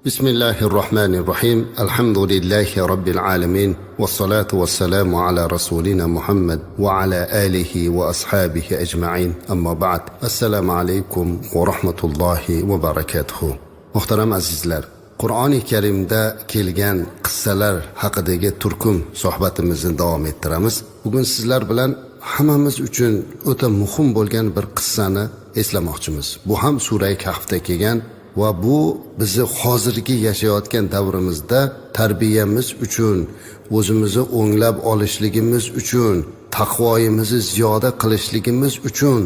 بسم الله الرحمن الرحيم، الحمد لله رب العالمين، والصلاة والسلام على رسولنا محمد وعلى آله وأصحابه أجمعين، أما بعد، السلام عليكم ورحمة الله وبركاته. Muhtaram azizlar, Qur'oni Karimda kelgan qissalar haqidagi turkum suhbatimizni davom ettiramiz. Bugun sizlar bilan hammamiz uchun o'ta muhim bo'lgan bir qissani eslamoqchimiz. Bu ham surai Kahfda kelgan va bu bizni hozirgi yashayotgan davrimizda tarbiyamiz uchun, o'zimizni o'nglab olishligimiz uchun, taqvoyimizni ziyoda qilishligimiz uchun,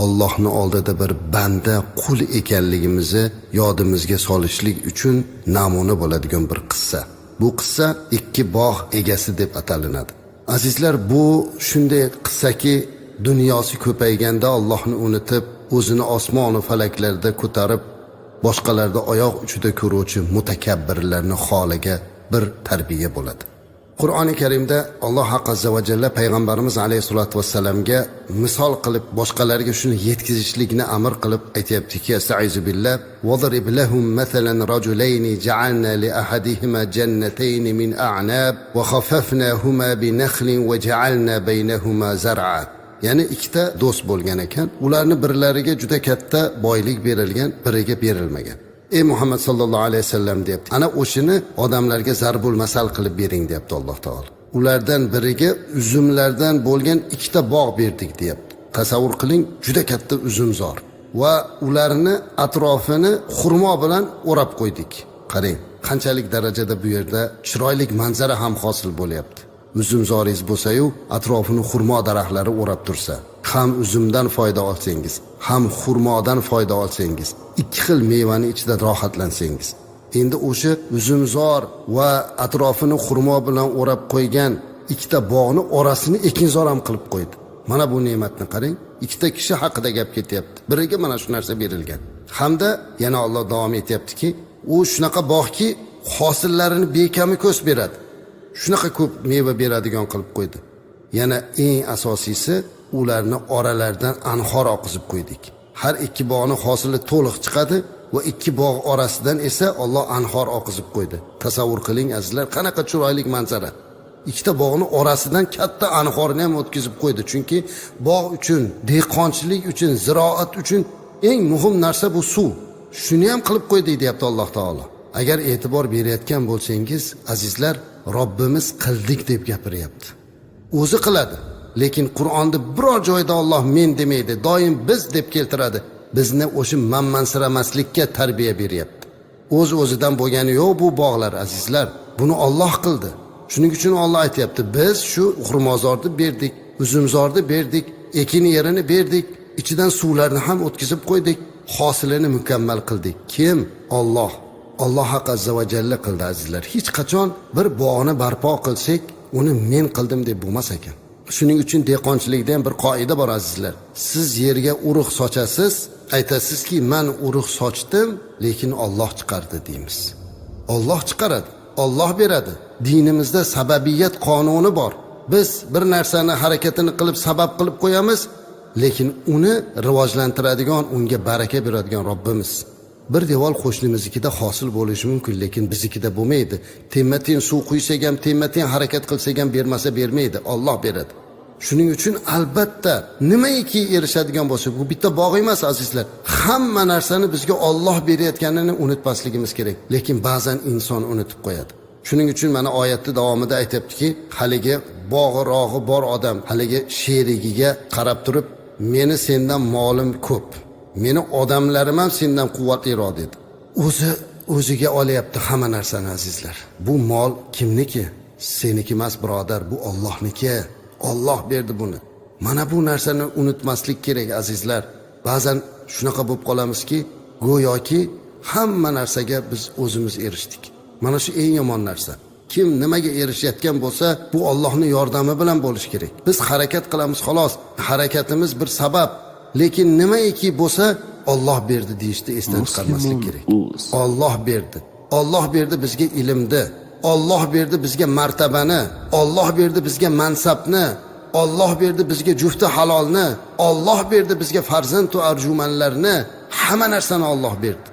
Allohni oldida bir banda, qul ekanligimizni yodimizga solishlik uchun namuna bo'ladigan bir qissa. Bu qissa ikki bog' egasi deb atalinadi. Azizlar, bu shunday qissaki, dunyosi ko'payganda Allohni unutib, o'zini osmonu falaklarda ko'tarib, boshqalarda oyoq uchida ko'ruvchi mutakabbirlarni holiga bir tarbiya bo'ladi. Qur'oni Karimda Alloh azza va jalla payg'ambarimiz alayhissalotu vassalamga misol qilib, boshqalarga shuni yetkazishlikni amr qilib aytyaptiki: "Astaizu billah, vadrib lahum masalan rajulayni ja'alna li ahadihima jannatayn min a'nab va khaffafnahuma bi nakhlin va ja'alna baynahuma zar'a." Ya'ni ikkita do'st bo'lgan ekan. Ularni birlariga juda katta boylik berilgan, biriga berilmagan. Ey Muhammad sallallohu alayhi vasallam, deyapti. Ana o'shini odamlarga zarbul masal qilib bering, deyapti Alloh taolo. Ulardan biriga uzumlardan bo'lgan ikkita bog' berdik, deyapti. Tasavvur qiling, juda katta uzumzor va ularni atrofini xurmo bilan o'rab qo'ydik. Qarang, qanchalik darajada bu yerda chiroyli manzara ham hosil bo'lyapti. Uzumzoringiz bo'lsa-yu, atrofini xurmo daraxtlari o'rab tursa, ham uzumdan foyda olsangiz, ham xurmodan foyda olsangiz, ikki xil mevani ichida rohatlansangiz. Endi o'sha uzumzor va atrofini xurmo bilan o'rab qo'ygan ikkita bog'ni orasini ekinzor ham qilib qo'ydi. Mana bu ne'matni qarang. Ikkita kishi haqida gap ketyapti. Biriga mana shu narsa berilgan. Hamda yana Alloh davom etyaptiki, u shunaqa bog'ki, hosillarini bekami ko'z beradi. Shunaqa ko'p meva beradigan qilib qo'ydi. Yana eng asosiysi, ularni oralaridan anhor oqizib qo'ydik. Har ikki bog'ni hosili to'liq chiqadi va ikki bog' orasidan esa Alloh anhor oqizib qo'ydi. Tasavvur qiling, azizlar, qanaqa chiroyli manzara. Ikkita bog'ni orasidan katta anhorni ham o'tkazib qo'ydi. Chunki bog' uchun, dehqonchilik uchun, ziroat uchun eng muhim narsa bu suv. Shuni ham qilib qo'ydik, deyapti Alloh taolo. Agar e'tibor berayotgan bo'lsangiz, azizlar, Robbimiz qildik deb gapiryapti. O'zi qiladi. Lekin Qur'onda biror joyda Alloh men demaydi, doim biz deb keltiradi. Bizni o'sha manmansiramaslikka tarbiya beryapti. O'z o'zidan bo'lgani yo'q bu bog'lar, azizlar. Buni Alloh qildi. Shuning uchun Alloh aytyapti, biz shu xurmozorni berdik, uzumzorni berdik, ekin yerini berdik, ichidan suvlarni ham o'tkazib qo'ydik, hosilini mukammal qildik. Kim? Alloh. Alloh azza va jalla qildi, azizlar. Hech qachon bir bog'ni barpo qilsak, uni men qildim deb bo'lmas ekan. Shuning uchun dehqonchilikda ham bir qoida bor, azizlar. Siz yerga urug' sochasiz, aytasizki, men urug' sochdim, lekin Alloh chiqardi deymiz. Alloh chiqaradi, Alloh beradi. Dinimizda sababiyat qonuni bor. Biz bir narsani harakatini qilib, sabab qilib qo'yamiz, lekin uni rivojlantiradigan, unga baraka beradigan Robbimiz. Bir devor qo'shnimiznikida hosil bo'lishi mumkin, lekin biznikida bo'lmaydi. Tenma-ten suv quysak ham, tenma-ten harakat qilsak ham, bermasa bermaydi, Alloh beradi. Shuning uchun albatta nimaiki erishadigan bo'lsa, bu bitta bog' emas, azizlar. Hamma narsani bizga Alloh berayotganini unutmasligimiz kerak. Lekin ba'zan inson unutib qo'yadi. Shuning uchun mana oyatni davomida aytyaptiki, haligi bog'i rog'i bor odam haligi sherigiga qarab turib, meni sendan molim ko'p, meni odamlarim ham sendan quvvatliroq, dedi. O'zi o'ziga olyapti hamma narsani, azizlar. Bu mol kimniki? Seniki emas, birodar, bu Allohniki. Alloh berdi buni. Mana bu narsani unutmaslik kerak, azizlar. Ba'zan shunaqa bo'lib qolamizki, go'yoki hamma narsaga biz o'zimiz erishdik. Mana shu eng yomon narsa. Kim nimaga erishayotgan bo'lsa, bu Allohning yordami bilan bo'lishi kerak. Biz harakat qilamiz, xolos. Harakatimiz bir sabab. Lekin nimaiki bo'lsa, Alloh berdi deyishni esdan chiqarmaslik kerak. Alloh berdi. Alloh berdi bizga ilmni. Alloh berdi bizga martabani. Alloh berdi bizga mansabni. Alloh berdi bizga jufti halolni. Alloh berdi bizga farzand va arjumanlarni. Hamma narsani Alloh berdi.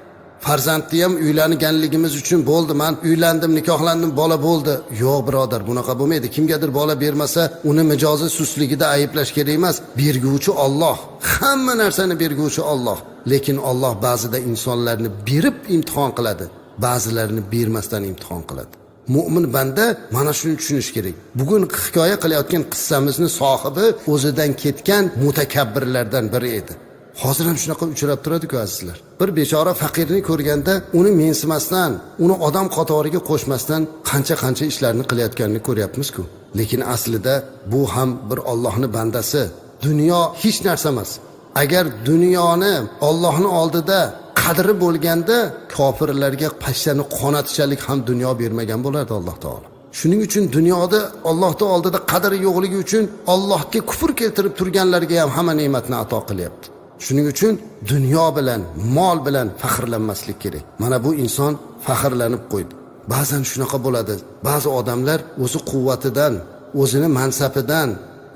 Farzandni ham uylanganligimiz uchun bo'ldi, man uylandim, nikohlandim, bola bo'ldi. Yo'q birodar, bunaqa bo'lmaydi. Kimgadir bola bermasa, uni mijozi sustligida ayblash kerak emas. Berguvchi Alloh, hamma narsani berguvchi Alloh. Lekin Alloh ba'zida insonlarni berib imtihon qiladi, ba'zilarini bermasdan imtihon qiladi. Mo'min banda mana shuni tushunish kerak. Bugun hikoya qilayotgan qissamizni sohibi o'zidan ketgan mutakabbirlardan biri edi. Hozir ham shunaqa uchrab turadi-ku azizlar. Bir bechora faqirni ko'rganda uni mensimasdan, uni odam qatoriga qo'shmasdan qancha-qancha ishlarni qilayotganini ko'ryapmiz-ku. Lekin aslida bu ham bir Allohning bandasi. Dunyo hech narsa emas. Agar dunyoni Allohning oldida qadri bo'lganda kofirlarga pashshani qonatchalik ham dunyo bermagan bo'lardi Alloh taolo. Shuning uchun dunyoda Allohning oldida qadri yo'qligi uchun Allohga kufr keltirib turganlarga ham hamma ne'matni ato qilyapti. Shuning uchun dunyo bilan, mol bilan faxrlanmaslik kerak. Mana bu inson faxrlanib qo'ydi. Ba'zan shunaqa bo'ladi. Ba'zi odamlar o'zi quvvatidan, o'zini mansabidan,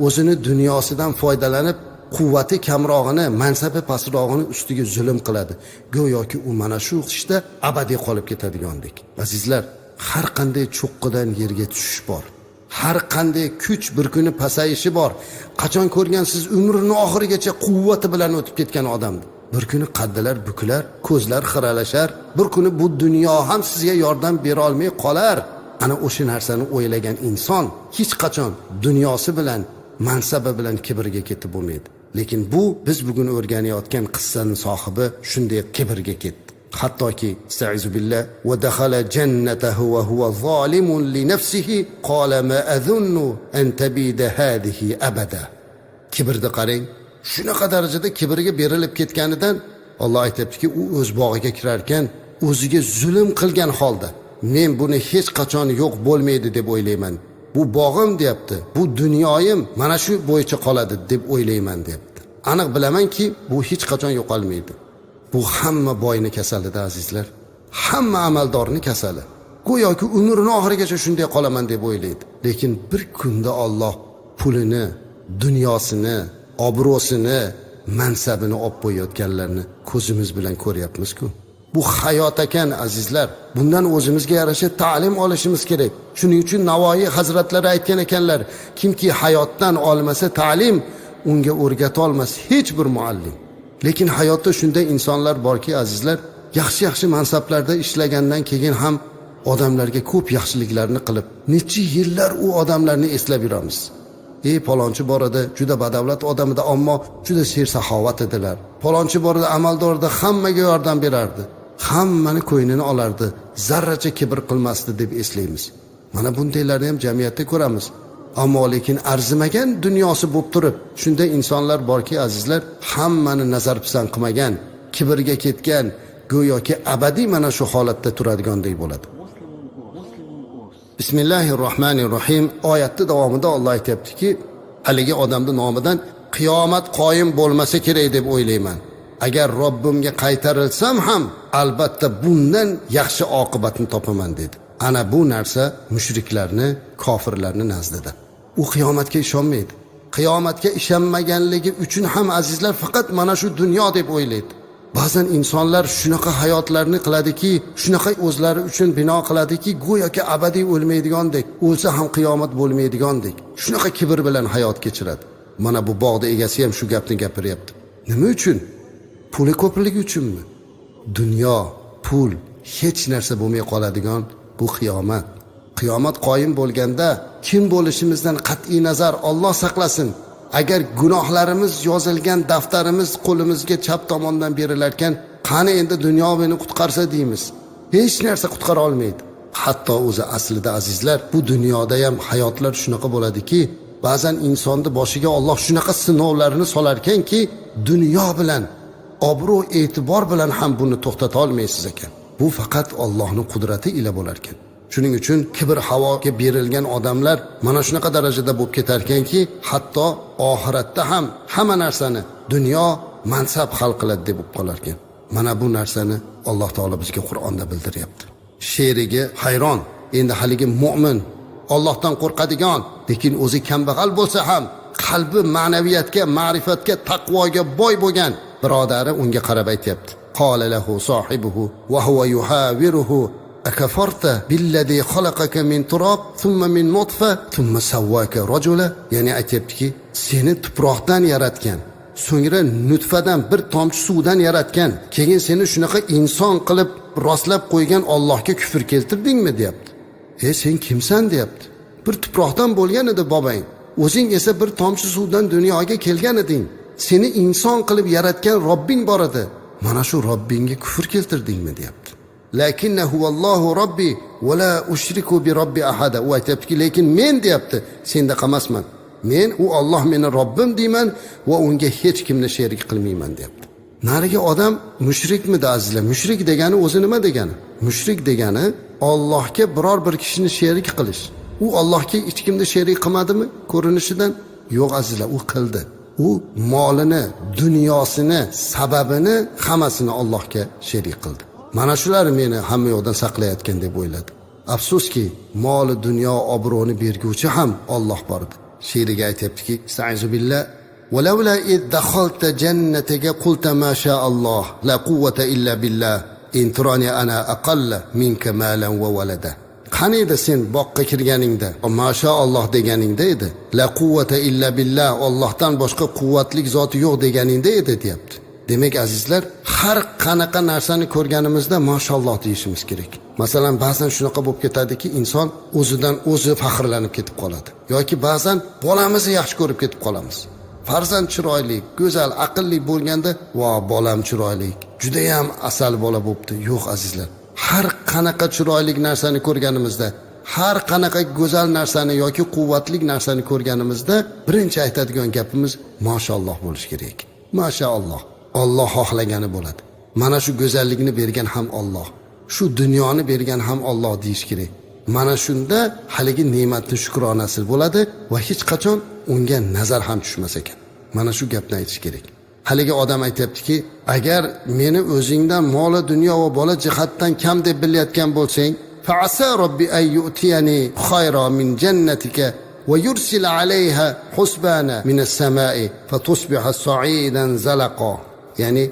o'zini dunyosidan foydalanib quvvati kamrog'ini, mansabi pastrog'ini ustiga zulm qiladi. Go'yoki u mana shu ishda abadiy qolib ketadigandek. Azizlar, har qanday cho'qqidan yerga tushish bor. Har qanday kuch bir kuni pasayishi bor. Qachon ko'rgansiz umrini oxirigacha quvvati bilan o'tib ketgan odamni? Bir kuni qaddilar bukilar, ko'zlar xiralashar. Bir kuni bu dunyo ham sizga yordam bera olmay qolar. Ana o'sha narsani o'ylagan inson hech qachon dunyosi bilan, mansabi bilan kibrga ketib bo'lmaydi. Lekin bu biz bugun o'rganayotgan qissaning sohibi shunday kibrga ketdi. Hattoki estaizu billah va dakhala jannatahu va huwa zalimun li nafsihi qala ma azunnu an tabida hadhihi abada. Kibrni qarang, shunaqa darajada kibrga berilib ketganidan Alloh aytayaptiki, u o'z bog'iga kirar ekan, o'ziga zulm qilgan holda men buni hech qachon yo'q bo'lmaydi deb o'ylayman. Bu bog'im deyapti, bu dunyoyim mana shu bo'yicha qoladi deb o'ylayman deyapti. Aniq bilamanki, bu hech qachon yo'qolmaydi. Bu hamma boyni kasalida azizlar. Hamma amaldorni kasali. Go'yoki umrini oxirigacha shunday qolaman deb o'ylaydi. Lekin bir kunda Alloh pulini, dunyosini, obro'sini, mansabini olib qo'yayotganlarni ko'zimiz bilan ko'ryapmiz-ku. Bu hayot ekan azizlar. Bundan o'zimizga yarasha ta'lim olishimiz kerak. Shuning uchun Navoiy hazratlari aytgan ekanlar, kimki hayotdan olmasa ta'lim, unga o'rgata olmas hech bir muallim. Lekin hayotda shunday insonlar borki azizlar, yaxshi-yaxshi mansablarda ishlagandan keyin ham odamlarga ko'p yaxshiliklarni qilib, necha yillar u odamlarni eslab yuramiz. Ey palonchi bor edi, juda badavlat odam edi, ammo juda sersaxovat edilar. Palonchi bor edi, amaldor edi, hammaga yordam berardi. Hammani ko'nglini olardi, zarracha kibr qilmasdi deb eslaymiz. Mana bundaylarni ham jamiyatda ko'ramiz. Ammo lekin arzimagan dunyosi bo'lib turib, shunday insonlar borki azizlar, hammani nazar pisand qilmagan, kibrga ketgan, go'yoki abadiy mana shu holatda turadigandek bo'ladi. Bismillahirrohmanirrohim. Oyatning davomida Alloh aytayaptiki, haligi odamning nomidan qiyomat qoyim bo'lmasa kerak deb o'ylayman. Agar Robbimga qaytarilsam ham albatta bundan yaxshi oqibatni topaman dedi. Ana bu narsa mushriklarni, kofirlarni nazdida. U qiyomatga ishonmaydi. Qiyomatga ishonmaganligi uchun ham azizlar faqat mana shu dunyo deb o'ylaydi. Ba'zan insonlar shunaqa hayotlarni qiladiki, shunaqa o'zlari uchun bino qiladiki, go'yoki abadiy o'lmaydigandek, o'lsa ham qiyomat bo'lmaydigandek. Shunaqa kibr bilan hayot kechiradi. Mana bu bog'da egasi ham shu gapni gapiryapti. Nima uchun? Puli ko'pligi uchunmi? Dunyo, pul hech narsa bo'lmay qoladigan bu qiyomat. Qiyomat qoyim bo'lganda kim bo'lishimizdan qat'iy nazar, Alloh saqlasin. Agar gunohlarimiz yozilgan daftarimiz qo'limizga chap tomondan berilarkan, qani endi dunyo meni qutqarsa deymiz. Hech narsa qutqara olmaydi. Hatto o'zi aslida azizlar, bu dunyoda ham hayotlar shunaqa bo'ladiki, ba'zan insonni boshiga Alloh shunaqa sinovlarni solarkanki, dunyo bilan, obro' e'tibor bilan ham buni to'xtata olmaysiz ekan. Bu faqat Allohning qudrati ila bo'lar ekan. Shuning uchun kibr havoga berilgan odamlar mana shunaqa darajada bo'lib ketar ekanki, hatto oxiratda ham hamma narsani dunyo, mansab hal qiladi deb bo'lib qolar ekan. Mana bu narsani Alloh taolo bizga Qur'onda bildiryapti. Sherigi hayron, endi haligi mo'min, Allohdan qo'rqadigan, lekin o'zi kambag'al bo'lsa ham qalbi ma'naviyatga, ma'rifatga, taqvoga boy bo'lgan birodari unga qarab aytyapti. قال له صاحبه وهو يحاوره أكفرت بالذي خلقك من تراب ثم من نطفة ثم سواك رجلا. Ya'ni aytyaptiki, seni tuproqdan yaratgan, so'ngra nutfadan, bir tomchi suvdan yaratgan, keyin seni shunaqa inson qilib rostlab qo'ygan Allohga kufr keltirdingmi, deyapti. E, sen kimsan, deyapti. Bir tuproqdan bo'lgan edi bobang, o'zing esa bir tomchi suvdan dunyoga kelgan eding. Seni inson qilib yaratgan Robbing bor edi, mana shu Robbingga kufr keltirdingmi, deyapti. Lakinna huvallohu robbi va la ushriku bi robbi ahada. U aytyaptiki, lekin men, deyapti, sendaqa emasman. Men u Olloh meni Robbim deyman va unga hech kimni sherik qilmayman, deyapti. Narigi odam mushrikmidi, azizlar? Mushrik degani o'zi nima degani? Mushrik degani Ollohga biror bir kishini sherik qilish. U Ollohga hech kimni sherik qilmadimi ko'rinishidan? Yo'q, azizlar, u qildi. U molini, dunyosini, sababini hammasini Ollohga sherik qildi. Mana shular meni hamma yoqdan saqlayotgan deb o'yladi. Afsuski, moli dunyo, obro'ni berguvchi ham Olloh bor edi. She'riga aytyaptiki, استعيذ بالله: ولولا إذ دخلت جنتك قلت ما شاء الله لا قوة إلا بالله إن ترني أنا أقل منك مالا وولدا. Qani edi sen boqqa kirganingda "Mashaalloh" deganingda edi, "لا قوة إلا بالله", Ollohdan boshqa quvvatli zoti yo'q deganingda edi, deyapti. Demak, azizlar, har qanaqa narsani ko'rganimizda "Mashalloh" deyishimiz kerak. Masalan, ba'zan shunaqa bo'lib ketadiki, inson o'zidan o'zi faxrlanib ketib qoladi yoki ba'zan bolamizni yaxshi ko'rib ketib qolamiz. Farzand chiroyli, go'zal, aqlli bo'lganda, "Vo, bolam chiroyli, judayam asal bola bo'pti". Yo'q, azizlar, har qanaqa chiroyli narsani ko'rganimizda, har qanaqa go'zal narsani yoki quvvatli narsani ko'rganimizda birinchi aytadigan gapimiz "Mashalloh" bo'lishi kerak. Mashaalloh, Olloh xohlagani bo'ladi, mana shu go'zallikni bergan ham Olloh, shu dunyoni bergan ham Olloh deyish kerak. Mana shunda haligi ne'matni shukronasi bo'ladi va hech qachon unga nazar ham tushmas ekan. Mana shu gapni aytish kerak. Haligi odam aytyaptiki, agar meni o'zingdan moli dunyo va bola jihatdan kam deb bilayotgan bo'lsang, فعسى ربي أن يؤتيني خيرا من جنتك ويرسل عليها حسبانا من السماء فتصبح صعيدا زلقا. Ya'ni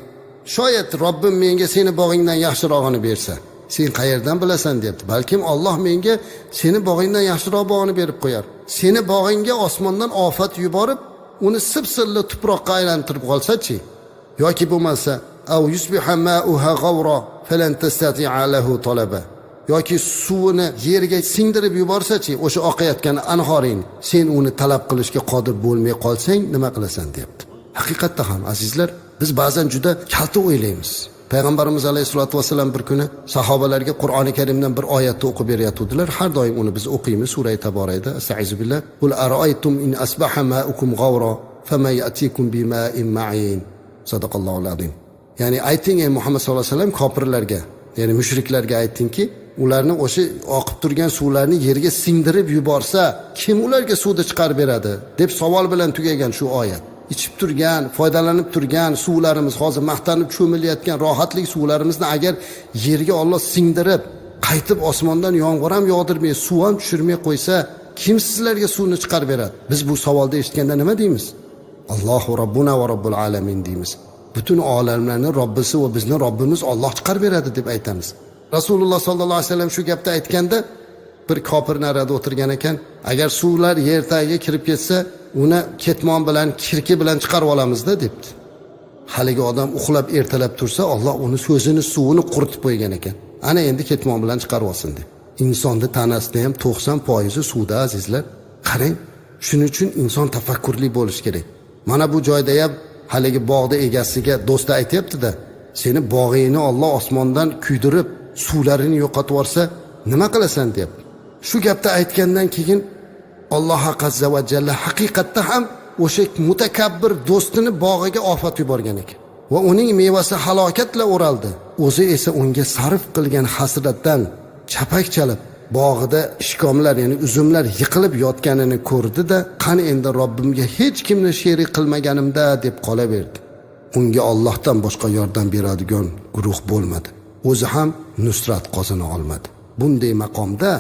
shoyat Robbim menga seni bog'ingdan yaxshirog'ini bersa, sen qayerdan bilasan, deyapti. Balkim Olloh menga seni bog'ingdan yaxshiroq bog'ini berib qo'yar, seni bog'ingga osmondan ofat yuborib, uni sipsilli tuproqqa aylantirib qolsachi, yoki bo'lmasa أو يصبح ماؤها غورا فلن تستطيع له طلبا, yoki suvini yerga singdirib yuborsachi o'sha oqayotgan anhoring, sen uni talab qilishga qodir bo'lmay qolsang, nima qilasan, deyapti. Haqiqatda ham, azizlar, biz ba'zan juda kalta o'ylaymiz. Payg'ambarimiz alayhissalotu vassalam bir kuni sahobalarga Qur'oni Karimdan bir oyatni o'qib berayotgandilar. Har doim uni biz o'qiymiz, surai Taborakda, استعيذ بالله: قل أرأيتم إن أصبح ماؤكم غورا فمن يأتيكم بماء معين. صدق الله العظيم. Ya'ni ayting, ey Muhammad sallallohu alayhi vasallam, kofirlarga, ya'ni mushriklarga aytingki, ularni o'sha oqib turgan suvlarni yerga singdirib yuborsa, kim ularga suvni chiqarib beradi, deb savol bilan tugagan shu oyat. Ichib turgan, foydalanib turgan suvlarimiz, hozir maqtanib cho'milayotgan rohatlik suvlarimizni agar yerga Olloh singdirib, qaytib osmondan yomg'ir ham yog'dirmay, suv ham tushirmay qo'ysa, kim sizlarga suvni chiqarib beradi? Biz bu savolni eshitganda nima deymiz? "الله ربنا ورب العالمين" deymiz. Butun olamlarni Robbisi va bizni Robbimiz Olloh chiqarib beradi, deb aytamiz. Rasululloh sollallohu alayhi vasallam shu gapni aytganda bir kofir narada o'tirgan ekan. Agar suvlar yer tagiga kirib ketsa, uni ketmon bilan, kirki bilan chiqarib olamizda, debdi. Haligi odam uxlab ertalab tursa, Olloh uni so'zini suvini quritib qo'ygan ekan. Ana endi ketmon bilan chiqarib olsin, deb. Insonni tanasida ham 90 foizi suvda, azizlar. Qarang, shuning uchun inson tafakkurli bo'lishi kerak. Mana bu joyda ham haligi bog'ni egasiga do'sti aytyaptida, seni bog'ingni Olloh osmondan kuydirib, suvlarini yo'qotib yuborsa, nima qilasan, deyapti. Shu gapni aytgandan keyin Alloh azza va jalla haqiqatda ham o'sha mutakabbir do'stini bog'iga ofat yuborgan ekan va uning mevasi halokatla o'raldi. O'zi esa unga sarf qilgan hasratdan chapak chalib, bog'ida ishkomlar, ya'ni uzumlar yiqilib yotganini ko'rdida, qani endi Robbimga hech kimni sherik qilmaganimda, deb qolaverdi. Unga Ollohdan boshqa yordam beradigan guruh bo'lmadi, o'zi ham nusrat qozona olmadi. Bunday maqomda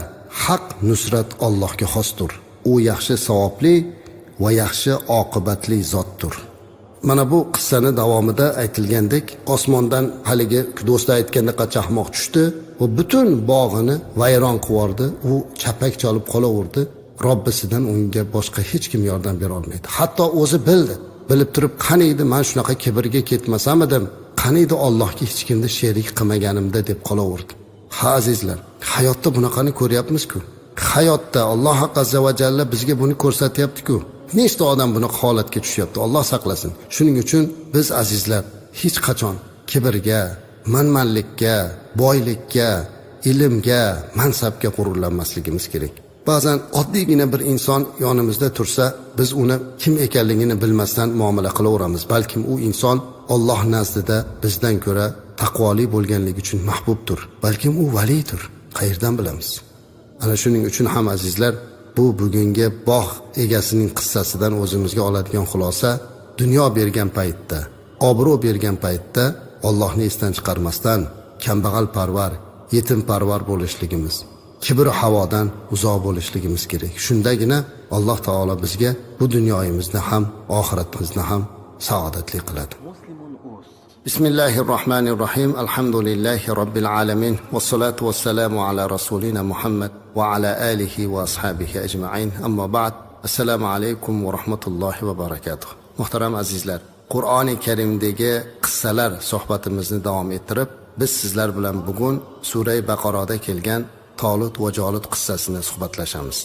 haq nusrat Allohga xosdir. U yaxshi savobli va yaxshi oqibatli zotdir. Mana bu qissani davomida aytilgandek, osmondan haligi do'sti aytgandaqa chaqmoq tushdi va butun bog'ini vayron qilib, u chapak chalib qolaverdi. Robbisidan unga boshqa hech kim yordam bera olmaydi. Hatto o'zi bildi. Bilib turib, qaniydi men shunaqa kibrga ketmasamidim, qaniydi Allohga hech kimni sherik qilmaganimda deb qolaverdi. Ha azizlar, hayotda bunaqani ko'ryapmiz-ku. Hayotda Alloh azza va jalla bizga buni ko'rsatyapti-ku. Nechta odam bunaqa holatga tushyapti, Alloh saqlasin. Shuning uchun biz azizlar hech qachon kibrga, manmanlikka, boylikka, ilmga, mansabga g'ururlanmasligimiz kerak. Ba'zan oddiygina bir inson yonimizda tursa, biz uni kim ekanligini bilmasdan muomala qilaveramiz. Balkim u inson Alloh nazdida bizdan ko'ra taqvoli bo'lganligi uchun mahbubdir. Balkim u valiydir. Qayerdan bilamiz? Ana shuning uchun ham azizlar, bu bugungi bog' egasining qissasidan o'zimizga oladigan xulosa, dunyo bergan paytda, obro' bergan paytda Allohni esdan chiqarmasdan kambag'alparvar, yetimparvar bo'lishligimiz, kibr havodan uzoq bo'lishligimiz kerak. Shundagina Alloh taolo bizga bu dunyoyimizni ham, oxiratimizni ham saodatli qiladi. Bismillahirrohmanirrohim. Alhamdulillahi robbil alamin. Vassalatu vassalamu ala rasulina Muhammad va ala alihi va ashabihi ajma'in. Amma ba'd. Assalomu alaykum va rahmatullohi va barakatuh. Muhtaram azizlar, Qur'oni Karimdagi qissalar suhbatimizni davom ettirib, biz sizlar bilan bugun Sura Baqarada kelgan Tolut va Jolut qissasini suhbatlashamiz.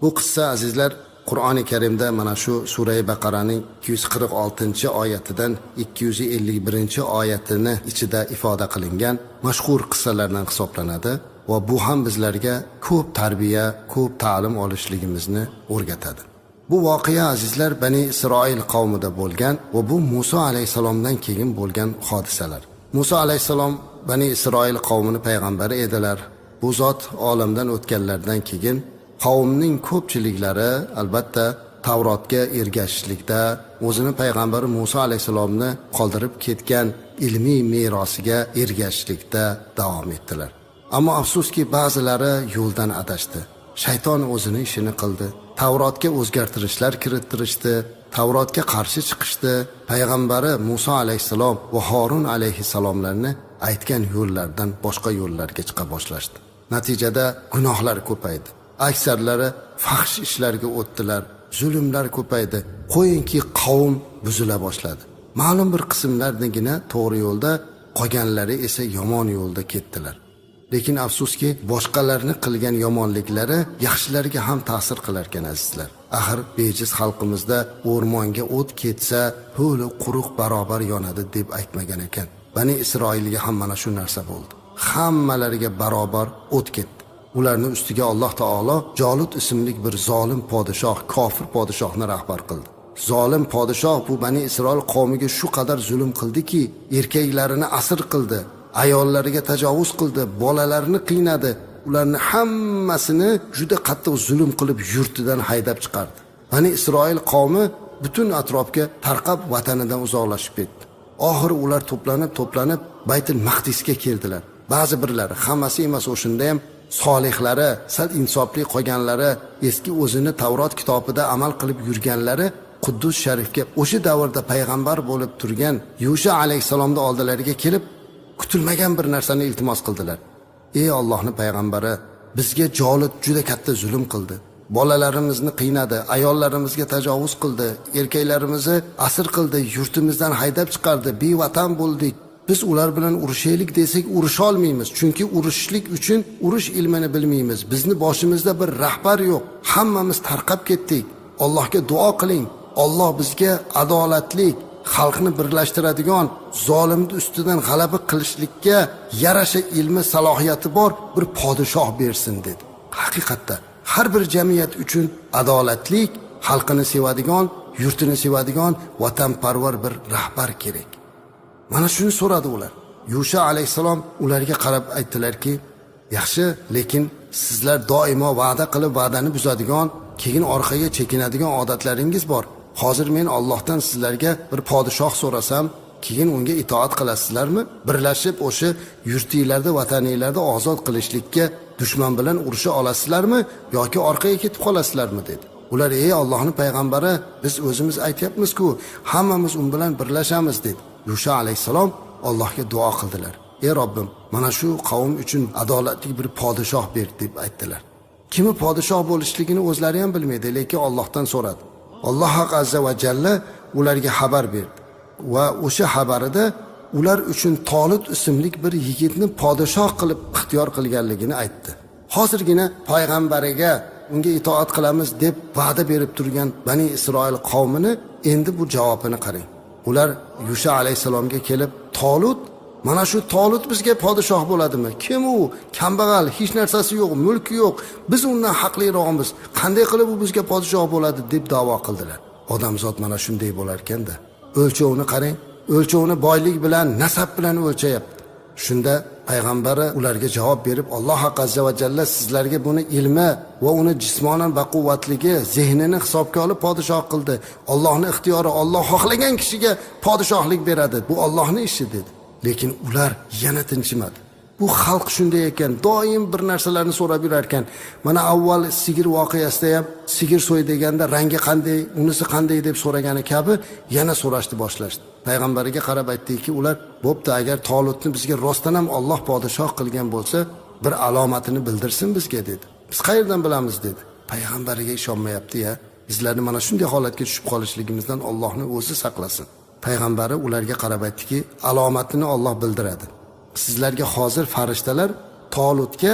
Bu qissa azizlar Qur'oni Karimda mana shu Sura Baqaraning 246-oyatidan 251-oyatini ichida ifoda qilingan mashhur qissalardan hisoblanadi va bu ham bizlarga ko'p tarbiya, ko'p ta'lim olishligimizni o'rgatadi. Bu voqea azizlar Bani Isroil qavmida bo'lgan va bu Musa alayhisalomdan keyin bo'lgan hodisalar. Musa alayhisalom Bani Isroil qavmini payg'ambari edilar. Bu zot olamdan o'tganlaridan keyin qavmning ko'pchiliklari albatta Tavrotga ergashishlikda o'zini payg'ambari Musa alayhisalomni qoldirib ketgan ilmiy merosiga ergashishlikda davom etdilar. Ammo afsuski ba'zilari yo'ldan adashdi. Shayton o'zini ishini qildi. Tavrotga o'zgartirishlar kirittirishdi, Tavrotga qarshi chiqishdi. Payg'ambari Musa alayhisalom va Horun alayhissalomlarni aytgan yo'llardan boshqa yo'llarga chiqa boshlashdi. Natijada gunohlar ko'paydi. Aksarlari fahsh ishlarga o'tdilar, zulmlar ko'paydi. Qo'yingki qavm buzila boshladi. Ma'lum bir qismlarnigina to'g'ri yo'lda, qolganlari esa yomon yo'lda ketdilar. Lekin afsuski boshqalarni qilgan yomonliklari yaxshilarga ham ta'sir qilar ekan azizlar. Axir bejiz xalqimizda o'rmonga o't ketsa, ho'li quruq barobar yonadi deb aytmagan ekan. Bani Isroilga ham mana shu narsa bo'ldi. Hammalariga barobar o't ketdi. Ularning ustiga Alloh taolo Jolut ismli bir zolim podshoh, kofir podshohni rahbar qildi. Zolim podshoh bu Bani Isroil qavmiga shu qadar zulm qildiki, erkaklarini asir qildi, ayollariga tajovuz qildi, bolalarini qiynadi. Ularni hammasini juda qattiq zulm qilib yurtidan haydab chiqardi. Bani Isroil qavmi butun atrofga tarqab vatanidan uzoqlashib ketdi. Oxiri ular to'planib Baytul Maqdisga keldilar. Ba'zi birlari, hammasi emas, o'shanda ham solihlari, sal insofli qolganlari, eski o'zini Tavrot kitobida amal qilib yurganlari Quddus sharifga o'sha davrda payg'ambar bo'lib turgan Yusha alayhissalomning oldilariga kelib kutilmagan bir narsani iltimos qildilar. Ey Allohning payg'ambari, bizga Jolut juda katta zulm qildi. Bolalarimizni qiynadi, ayollarimizga tajovuz qildi, erkaklarimizni asir qildi, yurtimizdan haydab chiqardi, bevatan bo'ldik. Biz ular bilan urushaylik desak urusha olmaymiz, chunki urushishlik uchun urush ilmini bilmaymiz. Bizni boshimizda bir rahbar yo'q. Hammamiz tarqab ketdik. Allohga duo qiling. Alloh bizga adolatlik, xalqni birlashtiradigan, zolimni ustidan g'alaba qilishlikka yarasha ilmi salohiyati bor bir podshoh bersin dedi. Haqiqatda har bir jamiyat uchun adolatlik, xalqini sevadigan, yurtini sevadigan vatanparvar bir rahbar kerak. Mana shuni so'radi ular. Yusha alayhissalom ularga qarab aytdilarki, yaxshi, lekin sizlar doimo va'da qilib va'dani buzadigan, keyin orqaga chekinadigan odatlaringiz bor. Hozir men Allohdan sizlarga bir podshoh so'rasam, keyin unga itoat qilasizlarmi? Birlashib o'sha yurtinglarda, vataninglarda ozod qilishlikka dushman bilan urusha olasizlarmi yoki orqaga ketib qolasizlarmi dedi. Ular: "Ey Allohning payg'ambari, biz o'zimiz aytyapmiz-ku, hammamiz un bilan birlashamiz" dedi. Yusha alayhissalom Allohga duo qildilar. "Ey Robbim, mana shu qavm uchun adolatli bir podshoh ber" deb aytdilar. Kimi podshoh bo'lishligini o'zlari ham bilmaydi, lekin Allohdan so'radi. Alloh azza va jalla ularga xabar berdi va o'sha xabarida ular uchun Tolut ismli bir yigitni podshoh qilib ixtiyor qilganligini aytdi. Hozirgina payg'ambariga unga itoat qilamiz deb va'da berib turgan Bani Isroil qavmini endi bu javobini qarang. Ular Yusha alayhissalomga kelib, "Tolut, mana shu Tolut bizga podshoh bo'ladimi? Kim u? Kambag'al, hech narsasi yo'q, mulki yo'q. Biz undan haqliroqmiz. Qanday qilib u bizga podshoh bo'ladi?" deb da'vo qildilar. Odamzod mana shunday bo'lar ekanda. O'lchovni qarang, o'lchovni boylik bilan, nasab bilan o'lchayapti. Shunda payg'ambari ularga javob berib, Alloh azza va jalla sizlarga buni ilmi va uni jismonan baquvvatligi, zehnini hisobga olib podshoh qildi. Allohning ixtiyori, Alloh xohlagan kishiga podshohlik beradi. Bu Allohning ishi dedi. Lekin ular yana tinchimadi. Bu xalq shunday ekan, doim bir narsalarni so'rab yurar ekan. Mana avval sigir voqeasida ham sigir so'y deganda rangi qanday, unisi qanday deb so'ragani kabi yana so'rashni boshlashdi. Payg'ambariga qarab aytdiki, ular: "Bo'pti, agar Tolutni bizga rostdan ham Alloh podshoh qilgan bo'lsa, bir alomatini bildirsin bizga" dedi. "Biz qayerdan bilamiz?" dedi. Payg'ambariga ishonmayapti-ya. Bizlarni mana shunday holatga tushib qolishligimizdan Allohning o'zi saqlasin. Payg'ambari ularga qarab aytdiki, alomatini Alloh bildiradi. Sizlarga hozir farishtalar Tolutga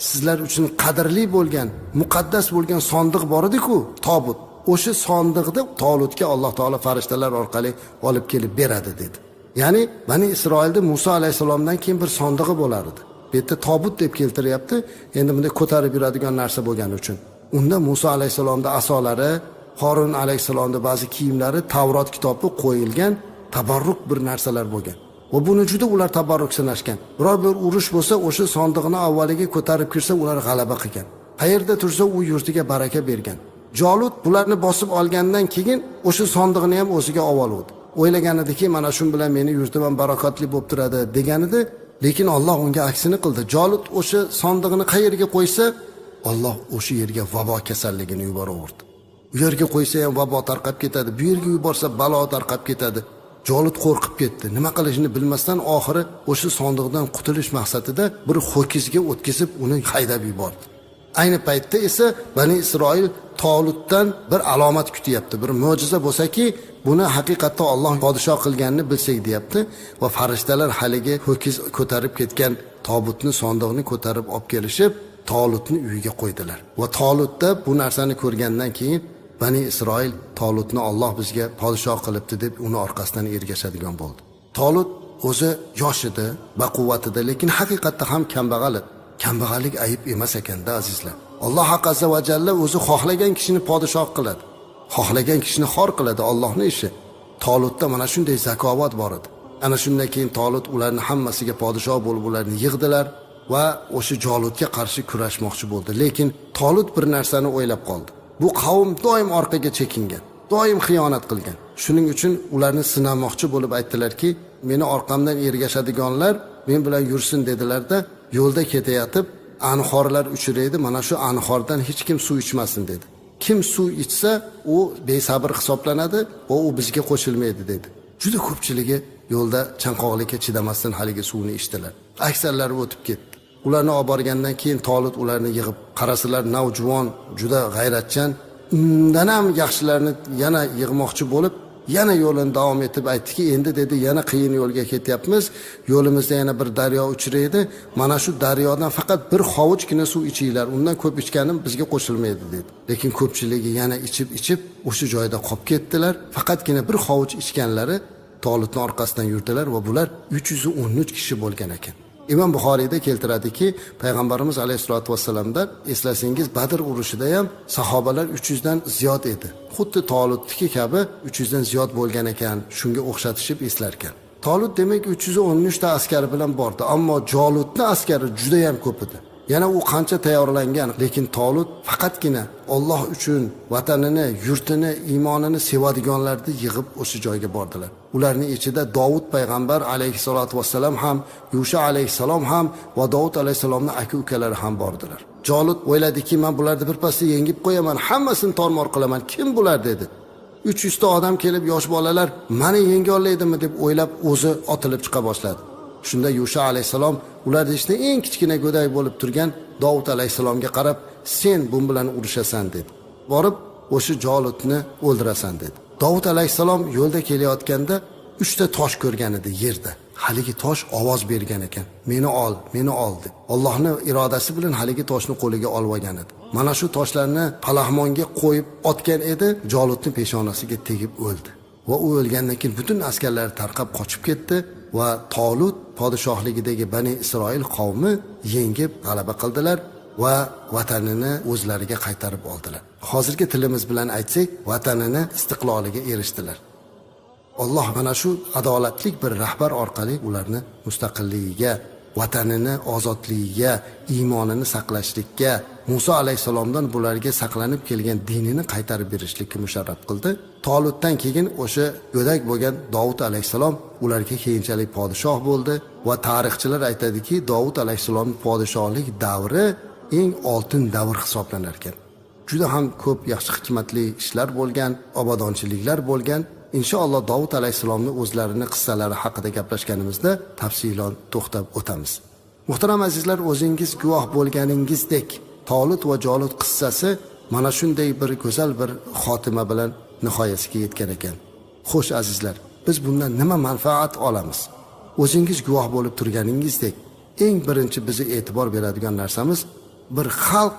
sizlar uchun qadrli bo'lgan, muqaddas bo'lgan sondiq bor edi-ku, tobut. O'sha sondiqni Tolutga Alloh taolo farishtalar orqali olib kelib beradi dedi. Ya'ni Bani Isroilda Musa alayhisalomdan keyin bir sondig'i bo'lar edi. Bu yerda tobut deb keltiryapti. Endi bunday ko'tarib yuradigan narsa bo'lgani uchun. Unda Musa alayhisalomning asolari, Horun alayhisalomning ba'zi kiyimlari, Tavrot kitobi qo'yilgan tabarruk bir narsalar bo'lgan. Va buni juda ular tabarruk sanashgan. Biror bir urush bo'lsa, o'sha sondiqni avvaliga ko'tarib kirsa, ular g'alaba qilgan. Qayerda tursa, u yurtiga baraka bergan. Jolut bularni bosib olgandan keyin o'sha sondiqni ham o'ziga oldi. O'ylagan ediki, mana shu bilan meni yurtim ham barakotli bo'lib turadi deganidi, lekin Alloh unga aksini qildi. Jolut o'sha sondiqni qayerga qo'ysa, Alloh o'sha yerga vabo kasalligini yuboraverdi. U yerga qo'ysa ham vabo tarqab ketadi, bu yerga yuborsa balo tarqab ketadi. Jolut qo'rqib ketdi. Nima qilishini bilmasdan oxiri o'sha sondiqdan qutulish maqsadida bir ho'kizga o'tkazib uni haydab yubordi. Ayni paytda esa Bani Isroil Tolutdan bir alomat kutyapti. Bir mo'jiza bo'lsa-ki, buni haqiqatda Alloh podshoh qilganini bilsak deyapti va farishtalar haligi ho'kiz ko'tarib ketgan tobutni, sondiqni ko'tarib olib kelishib, Tolutni uyiga qo'ydilar. Va Tolutda bu narsani ko'rgandan keyin Bani Isroil Tolutni Alloh bizga podshoh qilibdi deb uni orqasidan ergashadigan bo'ldi. Tolut o'zi yosh edi, baquvvat edi, lekin haqiqatda ham kambag'al edi. Kambag'allik ayib emas ekanda, azizlar. Alloh azza va jalla o'zi xohlagan kishini podshoh qiladi. Xohlagan kishini xor qiladi, Allohning ishi. Tolutda mana shunday zakovat bor edi. Ana shundan keyin Tolut ularni hammasiga podshoh bo'lib ularni yig'dilar va o'sha Jolutga qarshi kurashmoqchi bo'ldi. Lekin Tolut bir narsani o'ylab qoldi. Bu qavm doim orqaga chekingan, doim xiyonat qilgan. Shuning uchun ularni sinamoqchi bo'lib aytdilarki, meni orqamdan ergashadiganlar men bilan yursin dedilarda, yo'lda ketayotib anhorlar uchraydi, mana shu anhordan hech kim suv ichmasin dedi. Kim suv ichsa, u besabr hisoblanadi va u bizga qo'shilmaydi dedi. Juda ko'pchiligi yo'lda chanqoqlikka chidamasdan haligi suvni ichdilar. Aksarlari o'tib ketdi. Ularni olib borgandan keyin Tolut ularni yig'ib, qarasalar navjuvon, juda g'ayratchan, undan ham yaxshilarni yana yig'moqchi bo'lib, yana yo'lini davom etib aytdiki, endi dedi, yana qiyin yo'lga ketyapmiz. Yo'limizda yana bir daryo uchraydi. Mana shu daryodan faqat bir hovuchgina suv ichinglar, undan ko'p ichganim bizga qo'shilmaydi dedi. Lekin ko'pchiligi yana ichib-ichib o'sha joyda qolib ketdilar. Faqatgina bir hovuch ichganlari Tolutning orqasidan yurdilar va bular 313 kishi bo'lgan ekan. Imom Buxoriyda keltiradiki, payg'ambarimiz alayhisolatu vassalamdan eslasangiz, Badr urushida ham sahobalar 300 dan ziyod edi. Xuddi Tolutniki kabi 300 dan ziyod bo'lgan ekan, shunga o'xshatishib eslarkan. Tolut demak 313 ta askari bilan bordi, ammo Jolutning askari juda ham ko'p edi. Yana u qancha tayyorlangan, lekin Tolut faqatgina Alloh uchun vatanini, yurtini, iymonini sevadiganlarni yig'ib o'sha joyga bordilar. Ularning ichida Dovud payg'ambar alayhisolatu vassalam ham, Yusha alayhissalom ham va Dovud alayhissalomning aka ukalari ham bordilar. Jolut o'yladiki, men bularni birpasda yengib qo'yaman, hammasini tormor qilaman. Kim bular dedi. 300 ta odam kelib, yosh bolalar meni yenga olaydimi deb o'ylab o'zi otilib chiqa boshladi. Shunda Yusha alayhisalom ularning ichida eng kichkina go'dak bo'lib turgan Dovud alayhisalomga qarab, sen bu bilan urushasan dedi. Borib o'sha Jolutni o'ldirasan dedi. Dovud alayhisalom yo'lda kelayotganda 3 ta tosh ko'rgan edi yerda. Haligi tosh ovoz bergan ekan. Meni ol, meni ol deb. Allohning irodasi bilan haligi toshni qo'liga olib olgan edi. Mana shu toshlarni palahmonga qo'yib otgan edi, Jolutning peshonasiga tegib o'ldi. Va u o'lgandan keyin butun askarlar tarqab qochib ketdi va Tolut podshohligidagi Bani Isroil qavmi yengib g'alaba qildilar va vatanini o'zlariga qaytarib oldilar. Hozirgi tilimiz bilan aytsak, vatanini istiqloliga erishdilar. Alloh mana shu adolatlik bir rahbar orqali ularni mustaqilligiga, vatanini ozodligiga, iymonini saqlashlikka, Musa alayhisalomdan bularga saqlanib kelgan dinini qaytarib berishlikka musharraf qildi. Tolutdan keyin o'sha go'dak bo'lgan Dovud alayhisalom ularga keyinchalik podshoh bo'ldi va tarixchilar aytadiki, Dovud alayhisalomning podshohlik davri eng oltin davr hisoblanar ekan. Juda ham ko'p yaxshi hikmatli ishlar bo'lgan, obodonchiliklar bo'lgan. Inshaalloh Dovud alayhisalomning o'zlarini qissalari haqida gaplashganimizda tafsilon to'xtab o'tamiz. Muhtaram azizlar, o'zingiz guvoh bo'lganingizdek, Tolut va Jolut qissasi mana shunday bir go'zal bir xotima bilan nihoyasiga yetgan ekan. Xo'sh azizlar, biz bundan nima manfaat olamiz? O'zingiz guvoh bo'lib turganingizdek, eng birinchi bizni e'tibor beradigan narsamiz, bir xalq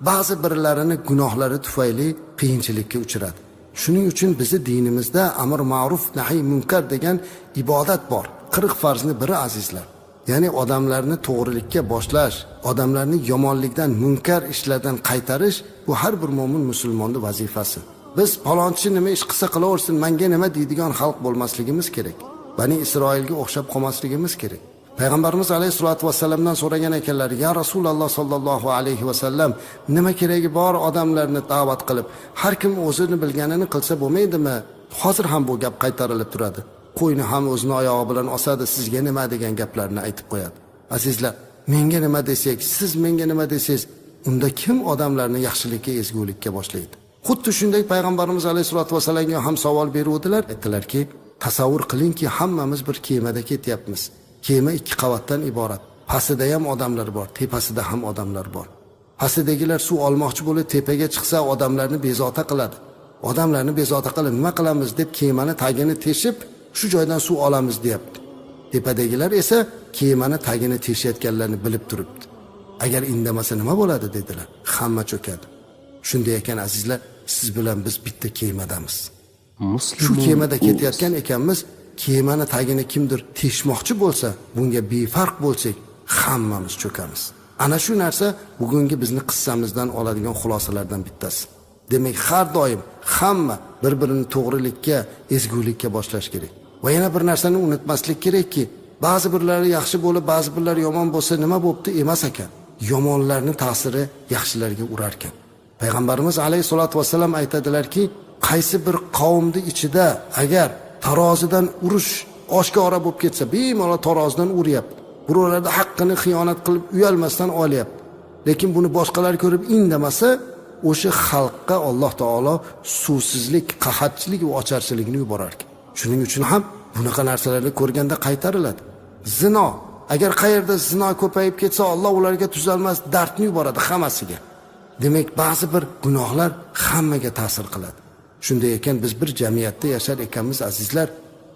ba'zi birlarini gunohlari tufayli qiyinchilikka uchradi. Shuning uchun bizni dinimizda amr ma'ruf nahiy munkar degan ibodat bor. 40 farzni biri azizlar. Ya'ni odamlarni to'g'rilikka boshlash, odamlarni yomonlikdan, munkar ishlardan qaytarish bu har bir mo'min musulmonning vazifasi. Biz palonchi nima ish qilsa qilaversin, menga nima deydigan xalq bo'lmasligimiz kerak. Bani Isroilga o'xshab qolmasligimiz kerak. Payg'ambarimiz alayhisolatu vasallamdan so'ragan ekanlar, "Ya Rasululloh sallallohu alayhi vasallam, nima keragi bor odamlarni da'vat qilib, har kim o'zini bilganini qilsa bo'lmaydimi?" Hozir ham bu gap qaytarilib turadi. Qo'yni ham o'zini oyog'i bilan osadi, sizga nima degan gaplarni aytib qo'yadi. Azizlar, menga nima desak, siz menga nima desangiz, unda kim odamlarni yaxshilikka, ezgulikka boshlaydi? Xuddi shunday payg'ambarimiz alayhisolatu vasallamga ham savol beruvdilar. Aytdilarki, tasavvur qilingki, hammamiz bir kemada ketyapmiz. Kema 2 qavatdan iborat. Pastida ham odamlar bor, tepasida ham odamlar bor. Pastidagilar suv olmoqchi bo'lib tepaga chiqsa, odamlarni bezovta qiladi. Odamlarni bezovta qilib nima qilamiz deb kemani tagini teshib, shu joydan suv olamiz deyapti. Tepadagilar esa kemani tagini teshayotganlarni bilib turibdi. Agar indamasa nima bo'ladi dedilar. Hamma cho'kadi. Shunday ekan azizlar, siz bilan biz bitta kemadamiz. Shu kemada ketayotgan ekanmiz, kemani tagini kimdir teshmoqchi bo'lsa, bunga befarq bo'lsak, hammamiz cho'kamiz. Ana shu narsa bugungi bizni qissamizdan oladigan xulosalardan bittasi. Demak, har doim hamma bir-birini to'g'rilikka, ezgulikka boshlash kerak. Va yana bir narsani unutmaslik kerakki, ba'zi birlari yaxshi bo'lib, ba'zi birlari yomon bo'lsa nima bo'pti emas ekan. Yomonlarning ta'siri yaxshilarga urar ekan. Payg'ambarimiz alayhisolatu vasallam aytadilarki, qaysi bir qavmni ichida agar tarozidan urush oshkora bo'lib ketsa, bemalol tarozidan uryapti. Birovlarning haqqini xiyonat qilib uyalmasdan olyapti. Lekin buni boshqalar ko'rib indamasa, o'sha xalqqa Alloh taolo suvsizlik, qahatchilik va ocharchilikni yuborar ekan. Shuning uchun ham bunaqa narsalarni ko'rganda qaytariladi. Zino, agar qayerda zino ko'payib ketsa, Alloh ularga tuzalmas dardni yuboradi hammasiga. Demak, ba'zi bir gunohlar hammaga ta'sir qiladi. Shunday ekan biz bir jamiyatda yashar ekanmiz azizlar,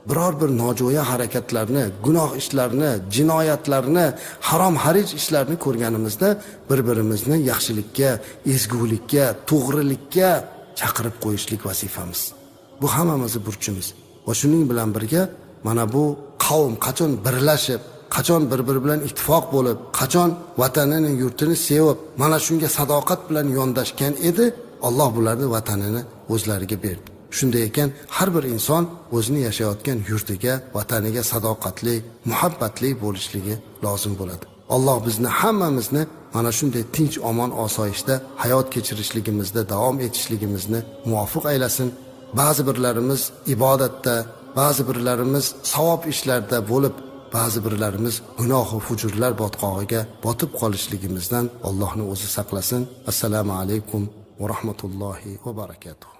biror bir nojo'ya harakatlarni, gunoh ishlarni, jinoyatlarni, harom harij ishlarni ko'rganimizda bir-birimizni yaxshilikka, ezgulikka, to'g'rilikka chaqirib qo'yishlik vazifamiz. Bu hammamizni burchimiz. Va shuning bilan birga mana bu qavm qachon birlashib, qachon bir-biri bilan ittifoq bo'lib, qachon vatanini, yurtini sevib, mana shunga sadoqat bilan yondashgan edi, Alloh bularni vatanini o'zlariga berdi. Shunday ekan, har bir inson o'zini yashayotgan yurtiga, vataniga sadoqatli, muhabbatli bo'lishligi lozim bo'ladi. Alloh bizni hammamizni mana shunday tinch, omon, osoyishta hayot kechirishligimizda davom etishligimizni muvofiq aylasin. Ba'zi birlarimiz ibodatda, ba'zi birlarimiz savob ishlarda bo'lib, ba'zi birlarimiz gunohu fujurlar botqog'iga botib qolishligimizdan Allohni o'zi saqlasin. Assalomu alaykum va rahmatullohi va barakatuh.